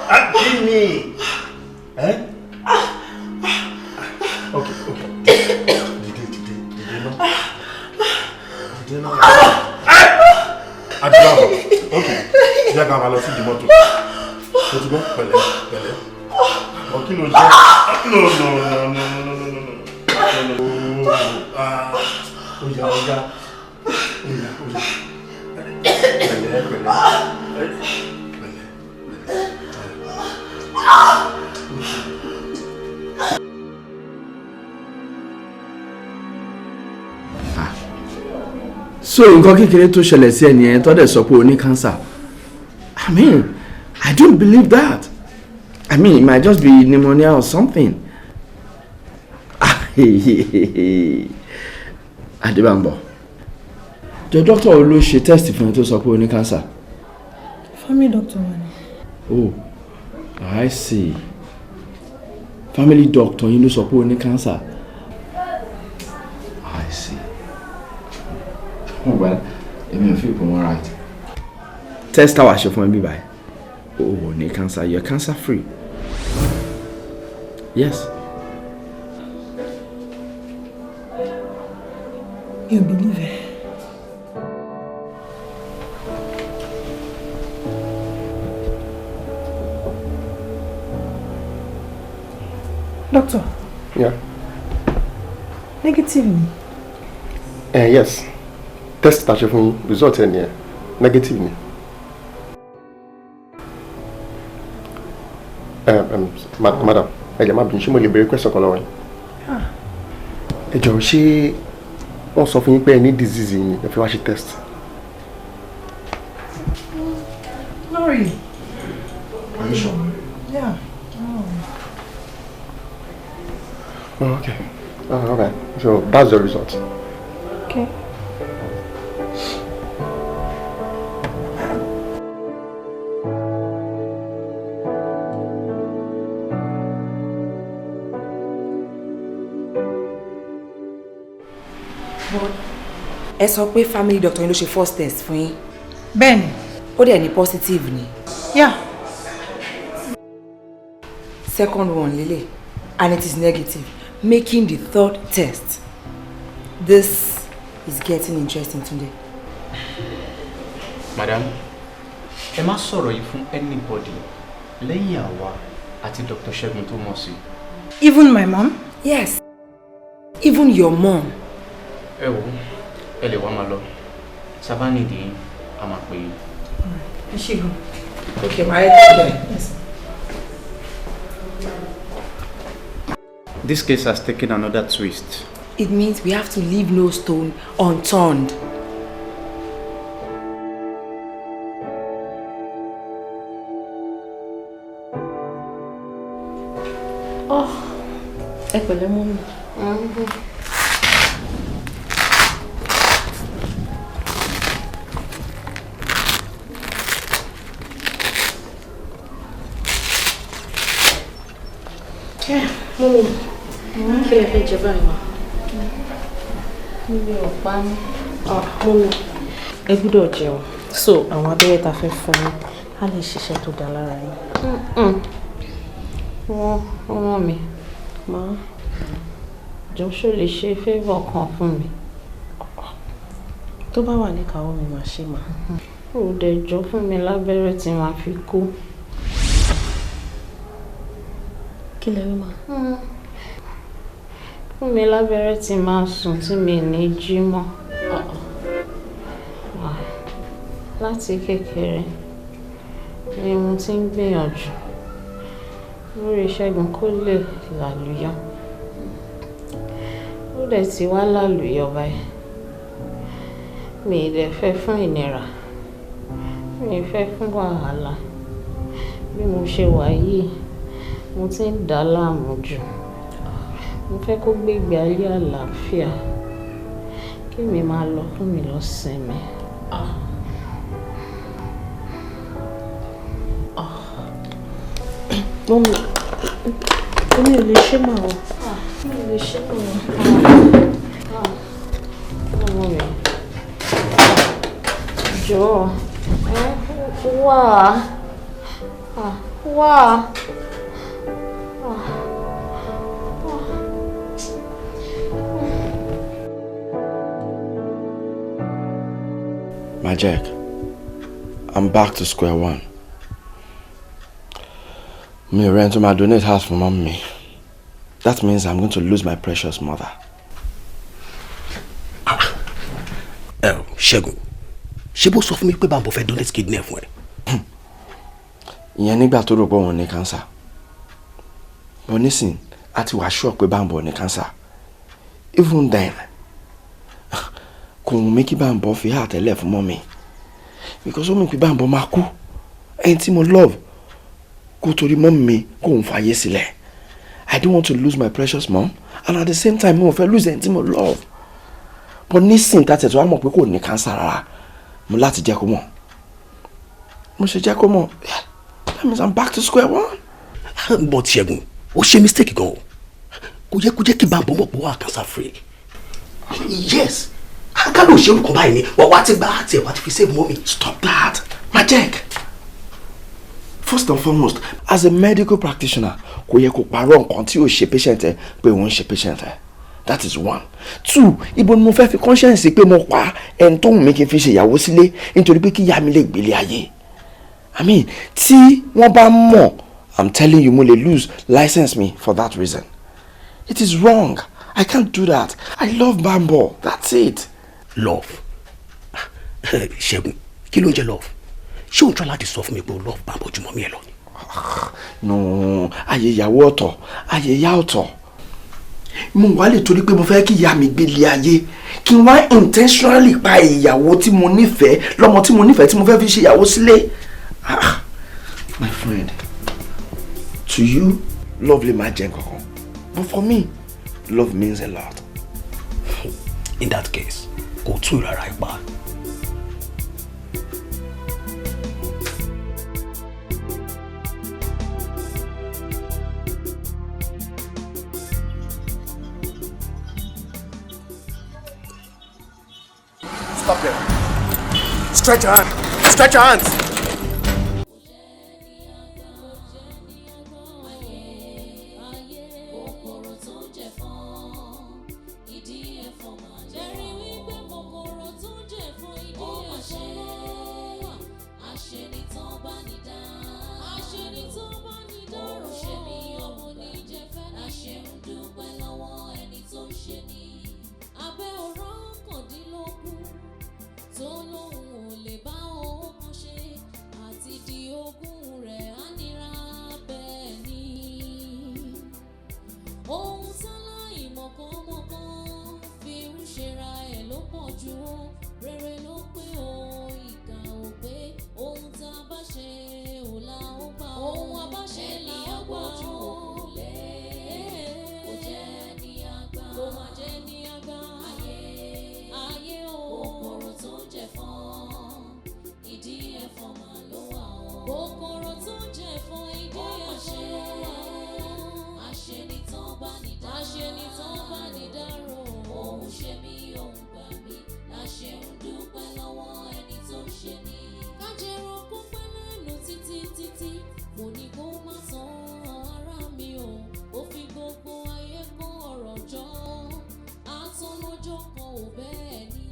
Ah, kí ni? Ẹ́? Ok, ok. Dìde, dìde, dìde náà. Dìde náà. Adébámbọ̀. Ok. Jẹ́ ká máa lọ sí ìdí mọ́tò. Mo ti gbọ́, pẹ̀lẹ́, pẹ̀lẹ́. Ọ̀, kí ló jẹ́? No, no, no, no, no, no, no, no. Oya, oya, oya, oya. Pẹ̀lẹ́, pẹ̀lẹ́. Pẹ̀lẹ́. So nǹkan kékeré tó ṣẹlẹ̀ sí ẹni yẹn tó dẹ̀ sọ pé o ní cancer. I mean, I don't believe that. I mean, it might just be pneumonia or something. Adébámbọ̀, jọ doctor wo ló ṣe test fún ẹ tó sọ pé o ní cancer? Family doctor wa ni. Oh, I see. Family doctor yín ló sọ pé o ní cancer. I see. Well, èmi ò fi pò wọ́n right. Test táwa ṣe fún ẹ bí báyìí. O ò ní cancer, you're cancer free. Yes. Mi ò believe ẹ. Doctor. Yeah. Negative ni. Yes. Test tá a ṣe fún yín, result ẹ nìyẹn. Negative ni. Madam, ẹ jẹ́ má bínú, ṣé mo lè béèrè question kan lọ́wọ́ yín? Ẹ jọ̀ọ́, ṣé wọ́n sọ fún yín pé ẹ ní disease yìí ni ẹ fi wá ṣe test? Not really. Are you sure? Yeah. Oh, okay. Oh, all right. So that's the result. Okay. Ẹ sọ pé family doctor yín ló ṣe first test fún yín. Bẹ́ẹ̀ni. Ó dẹ̀ ní positive ni. Yeah. Second one lele, and it is negative, making the third test. This is getting interesting, Tunde. Madam, ẹ má sọ̀rọ̀ yìí fún anybody lẹ́yìn àwa àti Dr. Ṣẹ́gun tó mọ̀ sí. Even my mom? Yes. Even your mom. Ẹ wo, ẹ lè wá máa lọ. Sábà nídìí, a máa pè yín. Ẹ ṣé gan. Okay, my take care. Yes. This case has taken another twist. It means we have to leave no stone unturned. Oh, ẹ pẹ̀lẹ́ mọ́ mi. Mọ́mí, kí lẹ fẹ́ jẹ báyìí ma? Mi ò pa mí. Mọ́mí, ẹ gbúdọ̀ jẹun. So, àwọn abẹ́rẹ́ ta fẹ́ fún yín, á lè ṣiṣẹ́ tó dáa lára yín. Wọ́n rán mi. Má jọ ṣó lè ṣe favour kan fún mi. Tó bá wà níkàáwọ́ mi, màá ṣe mà. Ó dẹ̀ jọ fún mi lábẹ́rẹ́ tí màá fi kú. Kí lẹ rí ma? Fún mi lábẹ́rẹ́ tí máa sùn tí mi ní jí mọ́. Láti kékeré ni mo ti ń gbìyànjú lórí Ṣẹ́gun kó lè làlùyọ. Ó dẹ̀ ti wá làlùyọ báyìí. Mi ì dẹ̀ fẹ́ fún ìnira, mi ì fẹ́ fún wàhálà. Bí mo ṣe wà yìí, mo ti ń dà á láàmú jù. Mo fẹ́ kó gbégbé ayé àlàáfíà, kí mi máa lọ fún mi lọ sinmi. Mọ́mí, èmi ò lè ṣe màá o. Mi ò lè ṣe màá o. Ọmọ mi, jọ̀ọ́, wá, wá. Majek, I'm back to square one. Me rent to my donate house for mommy. That means I'm going to lose my precious mother. Ẹ Ṣẹ́gun, ṣé bó sọ fún mi pé Bámbọ̀ fẹ́ donate kidney fún ẹ? Ìyẹn nígbà tó rò pé òun ní cancer, but nísìn a ti wá sure pé Bámbọ̀ ní cancer. Even then, kò wù mí kí Bámbọ̀ fi heart ẹ̀ lẹ̀ fún mummy, because ó mì pé Bámbọ̀ máa kú. Ẹni tí mo love, kó torí mummy mi kó òun fàyè sílẹ̀. I don't want to lose my precious mom, and at the same time mo fẹ́ lose ẹni tí mo love. But nísìn tá tẹ̀ tó wá mọ̀ pé kò ní cancer rárá, mo láti jẹ́ kó mọ̀. Mo ṣe jẹ́ kó mọ̀, that means I'm back to square one. But Ṣẹ́gun, ó ṣe mistake gan o. Kò yẹ kó jẹ́ kí Bámbọ̀ mọ̀ pé wà cancer free. Yes, ká ló ṣe orúkọ báyìí ni wà wá ti gba àti ẹ̀ wá ti fi save mummy. Stop that, Majek. First and foremost, as a medical practitioner, kò yẹ kó parọ́ nǹkan tí yóò ṣe patient ẹ pé òun ń ṣe patient ẹ. That is one. Two, ibo ni mo fẹ́ fi conscience pé mo pa ẹni tó wù mí kí n fi ṣe ìyàwó sílé nítorí pé kí ìyá mi lè gbélé ayé? I mean, tí wọ́n bá mọ̀, I'm telling you, mo lè lose license mi for that reason. It is wrong. I can't do that. I love Bambo, that's it. Love? Ṣẹ́gun, kí ló ń jẹ́ love? Ṣé òun try láti sọ fún mi pé o love Bambo ju mummy ẹ lọ ni? No, ayé ìyàwó ọ̀tọ̀, ayé ìyá ọ̀tọ̀. Mo wá lè torí pé mo fẹ́ kí ìyá mi gbélé ayé, kí n wá intentionally pa ìyàwó tí mo nífẹ̀ẹ́, lọ́mọ tí mo nífẹ̀ẹ́, tí mo fẹ́ fi ṣe ìyàwó sílé. Ah, my friend, to you, love lè máa jẹ nǹkankan, but for me, love means a lot. In that case, kò tún ìrara ẹ pa. Stop there. Stretch your hand. Stretch your hands. Kòkòrò tó ń jẹ̀fọn ìdí ẹ̀fọn máa jẹ́rìí wípé kòkòrò tó ń jẹ̀fọn ìdí ẹ̀fọn ló wà. Àṣenitán bá ní dá, àṣenitán bá ní dárò, ṣe mí ọmọ ní jẹ́fẹ́, láṣẹ ń dúpẹ́ lọ́wọ́ ẹni tó ń ṣe ní. Abẹ́ ọ̀rọ̀ kàndínlógún tó lóun ò lè bá owó kan ṣe àti di ogún rẹ̀ á nira bẹ́ẹ̀ ni. Ohun táláì mọ̀kànmọ̀kàn fi ń ṣera ẹ̀ ló pọ̀ jù ó. Rere ló pé o, ìkà ò pé. Ohun tá a bá ṣe ò la ó gbà ó. Ohun a bá ṣe là ó gbà ó. Kò jẹ́ ní àgbà, kò má jẹ́ ní àgbà. Ayé, ayé o, kòkòrò tó ń jẹ̀fọn ìdí ẹ̀fọn mà ló wà o. Kòkòrò tó ń jẹ̀fọn ìdí ẹ̀fọn ló wà o. Àṣenitán bá ní dá, àṣenitán bá ní dárò. Òun ṣe mí, òun gbà mí, láṣẹ ń dúpẹ́ lọ́wọ́ ẹni tó ń ṣe ní. Kájẹrun kó pẹ́ lẹ́nu títí títí, kò ní kó má tán ara mi o. Ó fi gbogbo ayé kó ọ̀rọ̀ jọ, àtọ́ lọ́jọ́ kan ò bẹ́ẹ̀ ni.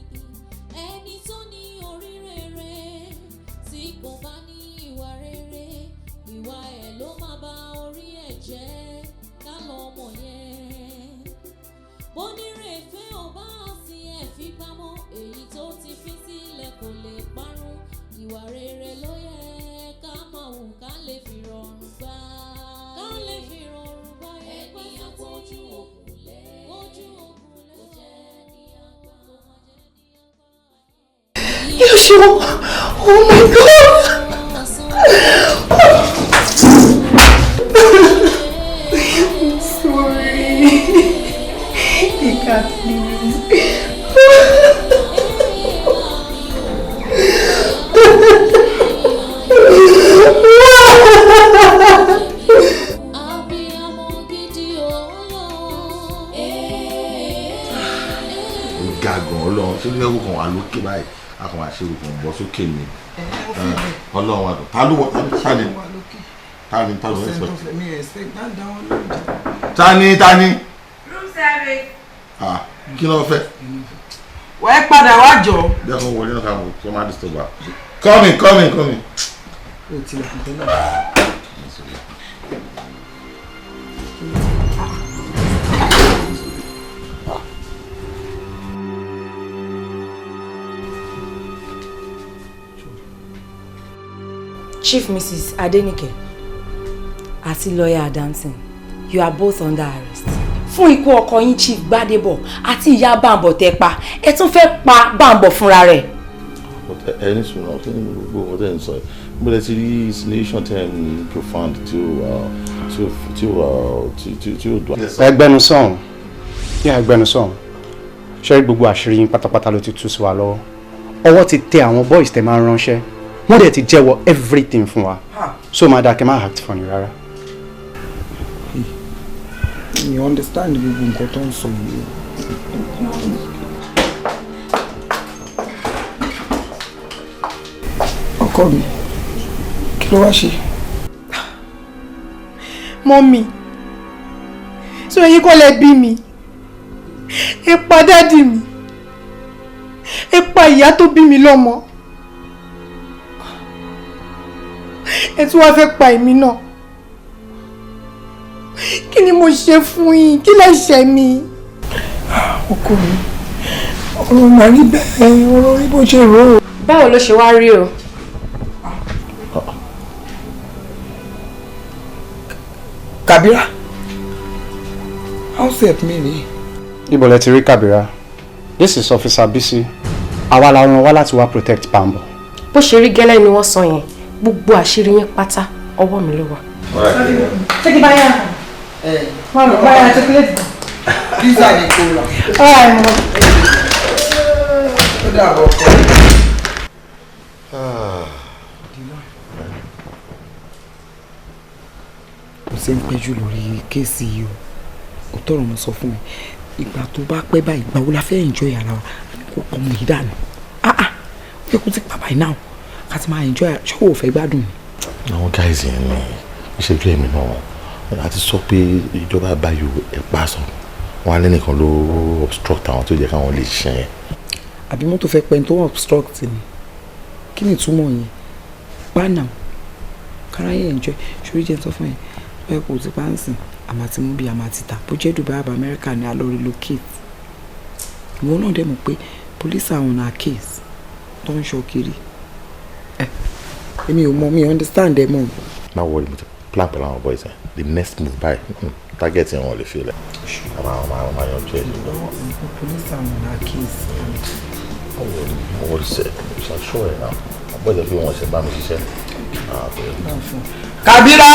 Ẹni tó ní orí rere tí kò bá ní ìwà rere, ìwà ẹ̀ ló máa ba orí ẹ̀ jẹ́, ká lọ mọ̀ yẹn. Bónírèfé ò bá sí ẹ̀ fi pamọ́, èyí tó ti fi sílẹ̀ kò lè parun. Ìwà rere ló yẹ ká máa hù, ká lè fi rọrùn gbà. Ká lè fi rọrùn gbà ẹni àpọ̀jù òkùnlé. Ojú òkùnlé kò jẹ́ ní àgbà. Kí ló ṣe wọ́n? Oh my God! I'm sorry. Ika, please. Abiyamọ gidi o. Ó ga gan. Ọlọ́run, ṣé ní ẹ̀wù kan wà lókè báyìí, a kàn wá ṣe òkun bọ́ sókè ni. Ọlọ́run àdùn, ta ló wọ, ta ni, ta ni, ta ló expect? Ta ni, ta ni? Room service. Ah, kí ló fẹ́? Wẹ́ẹ́ padà wá jọ. Bí a kò wọlé náà, káwọn kò má disturb wa. Come in, come in, come in. O tilẹ̀kùn tẹ́lẹ̀. Chief Mrs. Adenike àti lawyer Adamson, you are both under arrest. Fún ikú ọkọ yín Chief Gbadebo àti ìyá Bámbọ̀ tẹ́ pa, ẹ tún fẹ́ pa Bámbọ̀ fúnra rẹ̀. Ẹ ní sùúrù, kí ni gbogbo ọ̀rọ̀ tẹ́ ń sọ yìí? Mo lè ti rí insinuation tẹ́ ń profound tí ó tí ó tí ó dùn. Ẹgbẹ́nu sọ̀hún, ní ẹgbẹ́nu sọ̀hún, ṣé gbogbo àṣírí yín pátápátá ló ti tú sí wa lọ́wọ́? Ọwọ́ ti tẹ àwọn boys tẹ máa ń ránṣẹ́, wọ́n dẹ̀ ti jẹ́wọ́ everything fún wa, so máa dáa kẹ́ máa act funny rárá. Mi understand gbogbo nǹkan tó ń sọ yìí. Ọkọ mi, kí ló wá ṣe? Mọ́mì, sọ èyí kọ́ lẹ bí mi, ẹ pa dádì mi, ẹ pa ìyá tó bí mi lọ́mọ, ẹ tún wá fẹ́ pa èmi náà. Kí ni mo ṣe fún yín? Kí lẹ ṣe mi? Ọkọ mi, ọ̀rọ̀ màá rí bẹ́ẹ̀, ọ̀rọ̀ rí bó ṣe rò ó. Báwo ló ṣe wá rí o? Kabira, house help mi ni. Ibo lẹ ti rí Kabira? This is Officer Bisi. Àwa la rán wá láti wá protect Bambo. Bó ṣe rí gẹ́lẹ́ ni wọ́n sọ yẹn, gbogbo àṣírí yín pátá ọwọ́ mi ló wà. Ṣé kí báyà? Mọ̀mí báyà chocolate. Pizza ni kò rà. Ọ̀rẹ́ mi. Ó dàbọ̀ ọkọ. Kò sí ń pẹ́jù lórí kéèsì yìí o, òótọ́ ọ̀rọ̀ mo sọ fún mi, ìgbà tó bá pẹ́ báyìí, ìgbà wo la fẹ́ enjoy ara wa? Kó pọ̀ mọ́ yìí dànù, ah ah, ó yẹ kó ti pa báyìí náà ká ti máa enjoy ara, ṣé o ò fẹ́ gbádùn ni. Àwọn guys yẹn ni ìṣèjú èmi náà a ti sọ pé ìjọba báyò ẹ̀ pa sọ wọn á lẹ́nìkan ló obstruct àwọn tó jẹ́ káwọn lè ṣe yẹn. Àbí mọ́tò fẹ́ pẹ́ tó obstruct ni, kí ni ìtumọ̀ yẹn? Pa náà káráyé enjoy ṣorí jẹ́ sọ fún yẹn bẹ́ẹ̀ kò ti pa ń sìn, àmà tí mú bí àmà ti tà, bó jẹ́ Dubai àbá Amẹ́ríkà ni a lọ relocate. Ìwọ náà dẹ̀ mọ̀ pé police are on our case tó ń ṣọ kiri. Èmi ò mọ̀, mi understand ẹ mọ̀. Má worry, mo ti plan pẹ̀lú àwọn boys ẹ̀, the next move by target yẹn wọn lè fi lẹ̀. Àwọn máa yanjú ẹ̀. Police are on our case. Má worry, mo wọ́n ṣe ṣàṣọ ẹ̀ náà, àwọn boys ẹ̀ fi wọ́n ṣe bá mi ṣiṣẹ́. Kabira!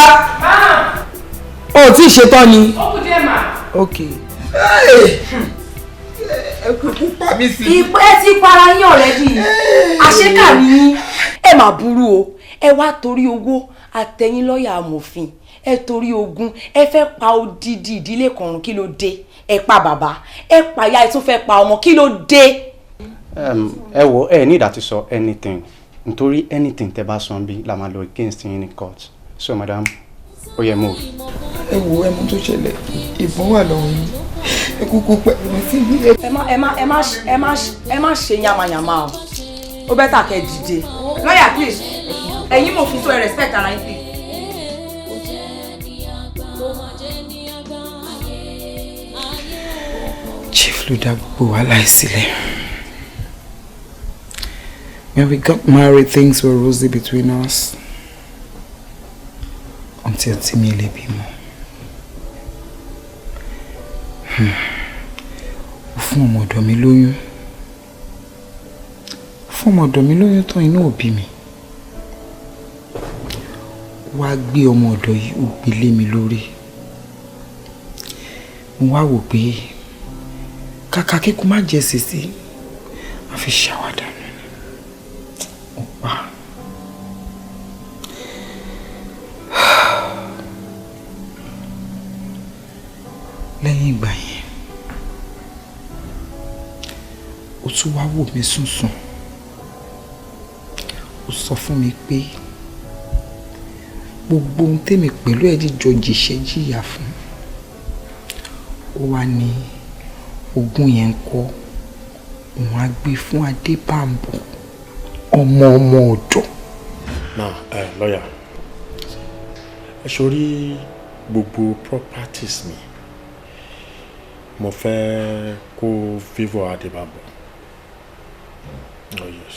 O tí ṣetán ni. Ó kù díẹ̀ mà. Ok. Ẹ kúkú pa mí sí. Ìpẹ́ ti para yín already. Àṣekà ni yín. Ẹ mà burú o. Ẹ wá torí owó àtẹ̀yìn lọ́ọ̀yà amòfin. Ẹ torí ogún. Ẹ fẹ́ pa odidi ìdílé kan run, kí ló dé? Ẹ pa bàbá. Ẹ pa ìyá, ẹ tún fẹ́ pa ọmọ, kí ló dé? Ẹ wo, ẹ ní ìdá ti sọ anything, nítorí anything tẹ́ bá sọ bí la máa lọ against yín ní court. So madam, ó yẹ move. Ẹ wo, ẹ mọ̀ tó ṣẹlẹ̀, ìbọn wà lọ́wọ́ yín, ẹ kúkú pẹ̀lú sí ibi. Ẹ má ẹ má ẹ má ẹ má ẹ má ṣe yamayama o, ó bẹ́tà kẹ́ dìde. Lọ́yà please, ẹ̀yin mò fi tó ẹ respect ara yín please. Chief ló dá gbogbo wàhálà yìí sílẹ̀. When we got married, things were rosy between us. Until tí mi lè bímọ. Ó fún ọmọ ọ̀dọ̀ mi lóyún. Ó fún ọmọ ọ̀dọ̀ mi lóyún tán, inú òbí mi. Wá gbé ọmọ ọ̀dọ̀ yìí, ó gbé lé mi lórí. Mo wá wò pé kàkà kíkú má jẹ sèse, a fi ṣàwádà nù ni. Mo pa. Lẹ́yìn ìgbà yẹn, ó tún wá wò mí sùnsùn. Ó sọ fún mi pé gbogbo ohun tèmi pẹ̀lú ẹ̀ jíjọ jìṣẹ́ jìyà fún, ó wá ní ogún yẹn ń kọ́, òun á gbé fún Adébámbọ̀, ọmọ ọmọ ọ̀dọ̀. Now, lawyer, ẹ sori gbogbo properties mi, mo fẹ́ kó favour Adébámbọ̀. Oh yes.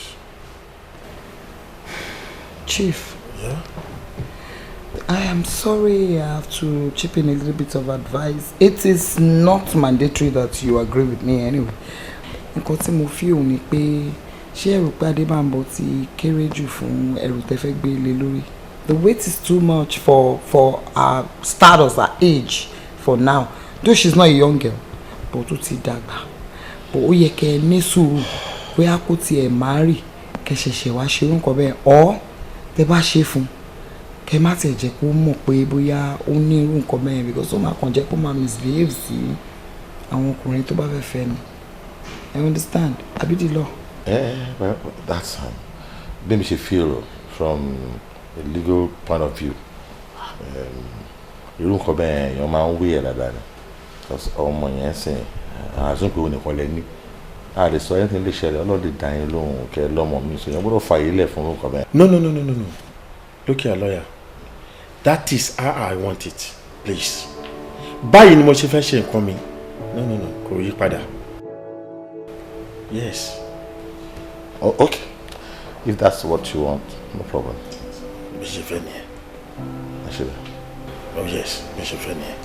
Chief, Yeah? I am sorry I have to chip in a little bit of advice. It is not mandatory that you agree with me anyway. Nǹkan tí mo feel ni pé ṣé ẹrù pé Adébámbọ̀ ti kéré jù fún ẹrù tẹ́ fẹ́ gbé lé lórí. The weight is too much for her status, her age for now. Though she's not a young girl, but ó ti dàgbà. But ó yẹ kẹ́ ẹ ní sùúrù, bóyá kó tiẹ̀ marry, kẹ́ ṣẹ̀ṣẹ̀ wá ṣe irú nǹkan bẹ́ẹ̀, or tẹ́ bá ṣe fún un, kẹ́ má tiẹ̀ jẹ́ kó mọ̀ pé bóyá ó ní irú nǹkan bẹ́ẹ̀, because ó máa kàn jẹ́ kó máa misbehave sí àwọn ọkùnrin tó bá fẹ́ fẹ́ ni. I understand, àbí the law. Well, that's bí mi ṣe feel from a legal point of view. Irú nǹkan bẹ́ẹ̀, èèyàn máa ń wí ẹ̀ dáadáa ni, because ọmọ yẹn sìn àzún pé òun nìkan lẹ ní, a lè sọ anything lè ṣẹlẹ̀. Ọlọ́run lè dá yín lóhùn kẹ́ lọ́mọ mi, sọ yẹn gbọ́dọ̀ fààyè lẹ̀ fún nǹkan bẹ́ẹ̀. No, no, no, no, no, no. Look here, lawyer. That is how I want it. Please. Báyìí ni mo ṣe fẹ́ ṣe nǹkan mi. No, no, no. Kò yí padà. Yes. Oh, okay. If that's what you want, no problem. Bí ṣe fẹ́ nìyẹn. Ẹ ṣe bẹ́ẹ̀. Oh yes, bí ṣe fẹ́ nìyẹn.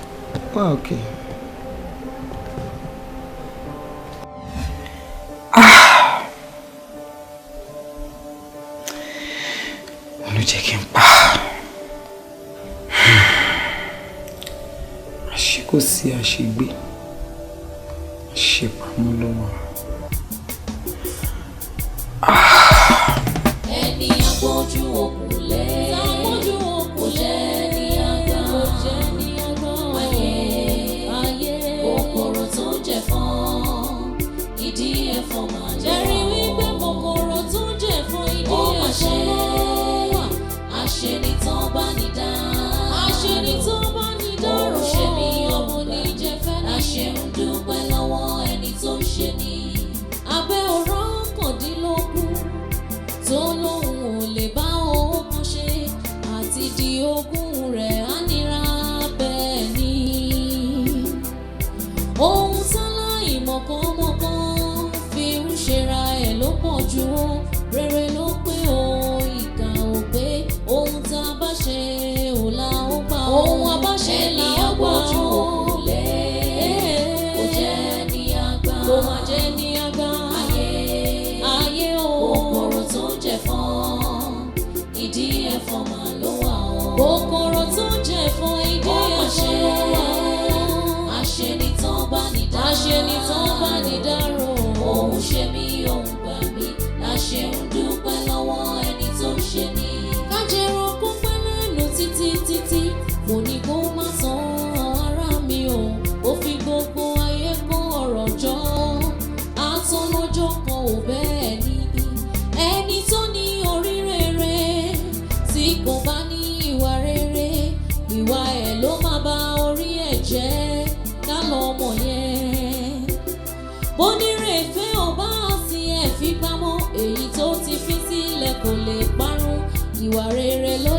Oh, okay. Ló jẹ́ kí n pa àṣé kò sí àṣegbé, àṣepamọ́ lọ́wọ́. Ẹni agbójú òkun lé, kò jẹ́ ní àgbà, ayé ayé kòkòrò tó ń jẹ fún ìdí ẹ̀fọn máa lọ. Jẹ́rìí wípé kòkòrò tó ń jẹ fún ìdí ẹ̀fọn wà. Àṣenitán bá ní dá, àṣenitán bá ní dárò, ṣe mí ọmọ ní jẹfẹ́ ní. Àṣẹ ń dúpẹ́ lọ́wọ́ ẹni tó ń ṣe ní. Abẹ́ ọ̀rọ̀ kàndínlógún tó lóun ò lè bá òun kan ṣe, àti di ogún rẹ̀ á nira bẹ́ẹ̀ ni. Ohun táláì mọ̀kànmọ̀kàn fi ń ṣera ẹ̀ ló pọ̀ jù ó, rere ló pé o, ìkà ò pé. Ohun tá a bá ṣe ò la ó gbà ó, ohun a bá ṣe là ó gbà ó. Kò jẹ́ ní àgbà, kò má jẹ́ ní àgbà. Ayé ayé o, kòkòrò tó ń jẹ fún ìdí ẹ̀fọn mà ló wà o. Kòkòrò tó ń jẹ fún ìdí ẹ̀fọn ló wà o. Àṣenitán bá ní dá, àṣenitán bá ní dárò. Òun ṣe mí, òun gbà mí, láṣẹ ń dúpẹ́ lọ́wọ́ ẹni tó ń ṣe ní. Kájẹrán kó pẹ́ lẹ́nu títí títí, kò ní kó má tán ara mi o. Ó fi gbogbo ayé kó ọ̀rọ̀ jọ, àtọ́ lọ́jọ́ kan ò bẹ́ẹ̀ ni. Ẹni tó ní orí rere tí kò bá ní ìwà rere, ìwà ẹ̀ ló máa bà orí ẹ̀ jẹ́, ká lọ mọ̀ yẹn. Bónírèfé ọba àti ẹ̀ fi pamọ́, èyí tó ti fi sílẹ̀ kò lè parun, ìwà rere ló